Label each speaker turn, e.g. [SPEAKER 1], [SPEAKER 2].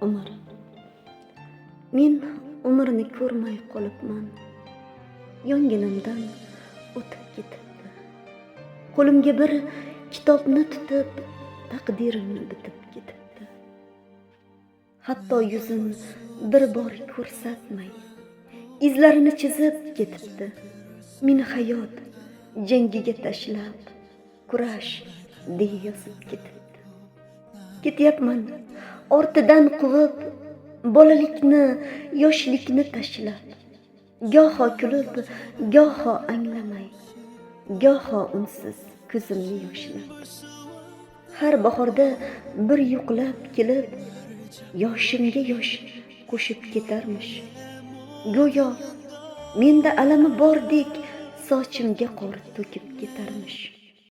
[SPEAKER 1] Umr. Men umrni ko'rmay qolibman. Yonginamdan o'tib ketibdi. Qo'limga bir kitobni tutib, taqdirimni bitib ketibdi. Hatto yuzin bir bor ko'rsatmay, izlarini chizib ketibdi. Meni hayot jangiga tashlab, kurash deya yozib ketibdi. Ketyapman ortidan quvib, bolalikni, yoshlikni tashlab. Goho kulib, goho anglamay, goho unsiz ko'zimni yoshlab. Har bahorda bir yuqlab kelib, yoshimga yosh qo'shib ketarmish. Go'yo menda alami bordek sochimga qor to'kib ketarmish.